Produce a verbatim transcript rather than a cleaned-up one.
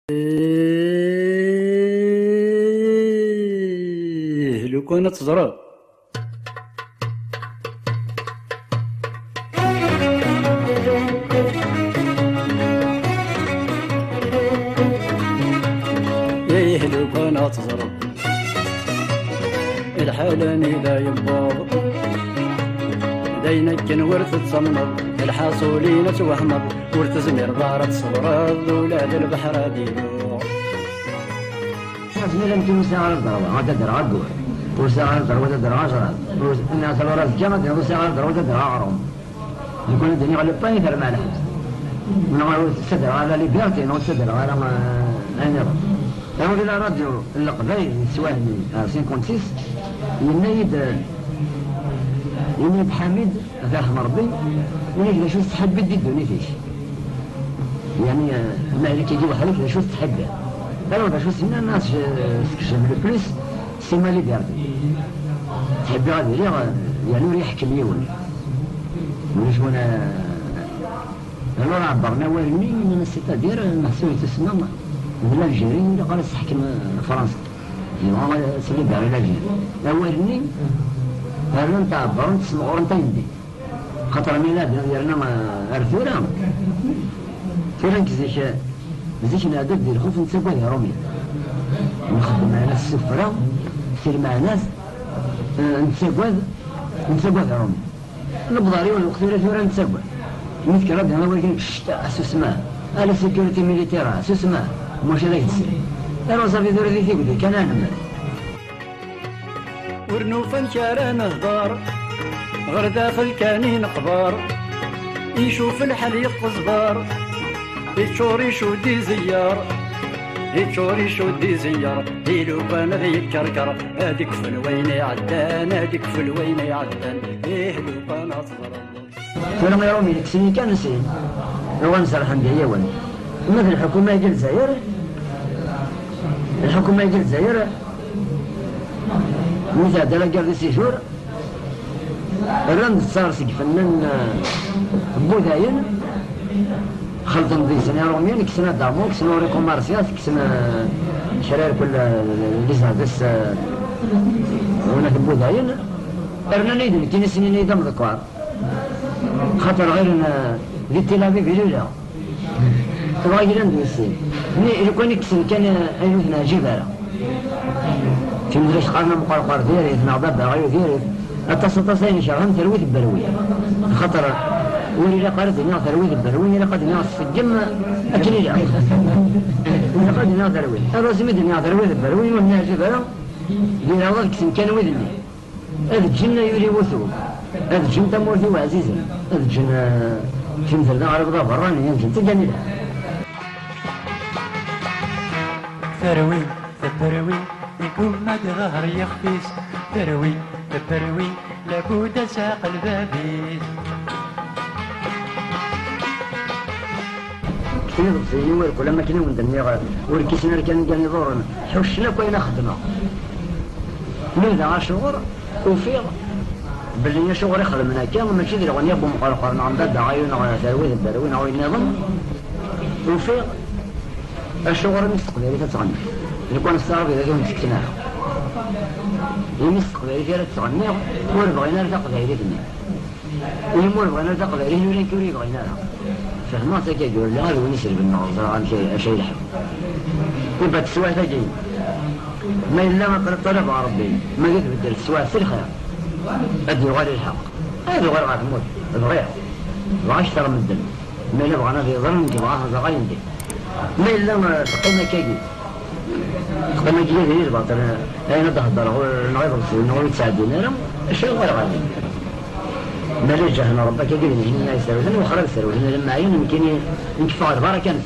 Ih, lukan ad teẓreḍ. Ih, lukan ad teẓreḍ. Lḥal anida yewweḍ, d ayen akken ur tettamneḍ. Lḥaṣul-in ad twehmeḍ, ur tezmireḍ ara ad tṣebreḍ, ula d lbeḥr ad iluɣ. Asmi ara nekki ur sɛiɣ ara ddreɣ, ad d-ddreɣ aggur. Ur sɛiɣ ara ddreɣ, ad d-ddreɣ ajrad. Ur, nniɣ-as tura azekka, ad d-iniɣ ur sɛiɣ ara ddreɣ, ad d-ddreɣ aɣrum. Lukan ad d-iniɣ le pain, termeɛ lḥebs. Neɣ ur ttadreɣ ara la liberté, neɣ ur ttadreɣ ara, eh, ayen nniḍen. Awi di la radio n Leqbayel yettwahenni ar cinquante-six, yenna-yi-d, yenna-yi-d Ḥamid, ad t-yerḥem Rebbi, yenna-yi-d d acu tettḥibbiḍ di ddunit-ik? Yeɛni, eh, ma yella-k-agi weḥd-k, d acu tettḥibbiḍ? Alors, d acu s-yenna, nniɣ-as, ce que j'aime le plus, c'est ma liberté. Ttḥibbiɣ ad iliɣ, eh, yeɛni ur yi-ḥekkem yiwen. Ulac win, eh, Alors, ɛebbren awal-nni, nnan-as, c'est-à-dire, meḥsub tussma d l'Algérie, ur ilaq ara ad s-teḥkem, eh, Fransa. Yebɣa ad s-libérer l'Algérie. Awal-nni, rran-t, ɛebbren-t, smeɣren-t ayendin. Xaṭer mi la d-yerna, eh, ar tura, tura nekk zik, eh, zik nɛedda-d di lxuf, nettagad Iṛumyen. Nxeddem ɛla ssufra, si lmeɛna-s, eh, nettagad, nettagad Iṛumyen. Nebḍa ar yiwen lweqt tura, tura nettagad. Mi tekker ad d-yerr awal kan, cct, asusma. A la sécurité militaire, asusma. Maca ad ak-d-sri. Aru safi tura di tigdi kan ad nemmet. Ur nufi amek ara nehder, ɣer daxel kan i neqber. Icuf lḥal yeqẓber, iččur icudd izeyyer. Iččur icudd izeyyer, i lukan ad yekkerker, ad ikfel wayen iɛeddan, ad ikfel wayen iɛeddan. Ih, lukan ad teẓreḍ. Tura Iṛumyen kksen-iyi kan sin, uɣalen serḥen-d yiwen. Ma d lḥukuma-agi n Lezzayer, lḥukuma-agi n Lezzayer, mi tɛedda la guerre de six jours, rran-d ttar seg fennan, eh, n wudayen, xelḍen deg-sen Iṛumyen, kksen Adamo, kksen Enrico Macias, kksen, eh, kra irkel, eh, les artistes, eh, winnat n wudayen, rnan-iyi-d nekkini, snin-iyi-d amḍekkar. Xaṭer ɣilen, eh, di Tel Aviv i luleɣ. Tebɣa yellan d yessi. Nni, lukan i kksen kan, eh, ayen ur ten-ɛǧib ara. Tin d qqaren amqerqur diri-t, neɣ baba ɣayu diri-t. Aṭas, aṭas ayen kerhen terwit n berwi. Xaṭer ur ilaq ara ad iniɣ terwit n berwi, ilaq ad iniɣ tṣeggem akken ilaq. Ur ilaq ad iniɣ terwit. Ar wasmi d-iniɣ terwit n berwi, ur ten-ɛǧib ara, diraɣ ad kksen kan wid-nni. Ad ǧǧen ay ul iwutu, ad ǧǧen tamurt-iw ɛzizen, ad ǧǧen, eh, timterda ɣer ibeḍ aberrani, ad ǧǧen tiganila. Terwi, terwi, igumma-d ḍher yixef-is. Terwi, terwi, labud ad teɛqel bab-is. Ktin iḍebsiyen-iw irkul am akken i wen-d-nniɣ, ur kkisen ara kan igan iḍurren, ḥuccen akk ayen a xeddmeɣ. Nudaɣ acuɣer, ufiɣ belli acuɣer i xedmen akka, mačči d leɣni n Umqerqur neɣ n Baba Ɛyun neɣ Terwi d Berwi neɣ win nniḍen. Ufiɣ acuɣer imi s teqbaylit ad tɣenni. Lukan s taɛrabt ad ur wen-d-kkten ara. Imi s teqbaylit ara d-tɣenniɣ, ur bɣin ara taqbaylit-nni. Imi ur bɣin ara taqbaylit, ula nekk ur yi-bɣin ara. Fehmeɣ-tt akka, ur lliɣ ara d win iselben neɣ ẓriɣ amek ay, acu ay lḥeqq. Iba teswiɛt-agi, ma yella aql-i ṭṭalabeɣ Rebbi, ma ad tbeddel teswiɛt s lxir, ad d-yuɣal lḥeqq. Ad uɣaleɣ ɣer tmurt, bɣiɣ. Bɣiɣ akter n medden. Ma yella bɣan ad yeẓren, nekk bɣiɣ ad ẓreɣ ayen din. Ma yella, eh, teqqim akkagi, teqqim akkagi di lbaṭel, eh, ayen ad d-heddreɣ, ur, neɣ iḍebsiyen, neɣ ur yettɛeddin ara, acu i ɣur-ɣer? Ma la ǧahna Rebbi akkagi d nehni ay serwten, wexra ad serwten, alamma ɛyan, nekkini, nekk ffeɣ ɣer berra kan.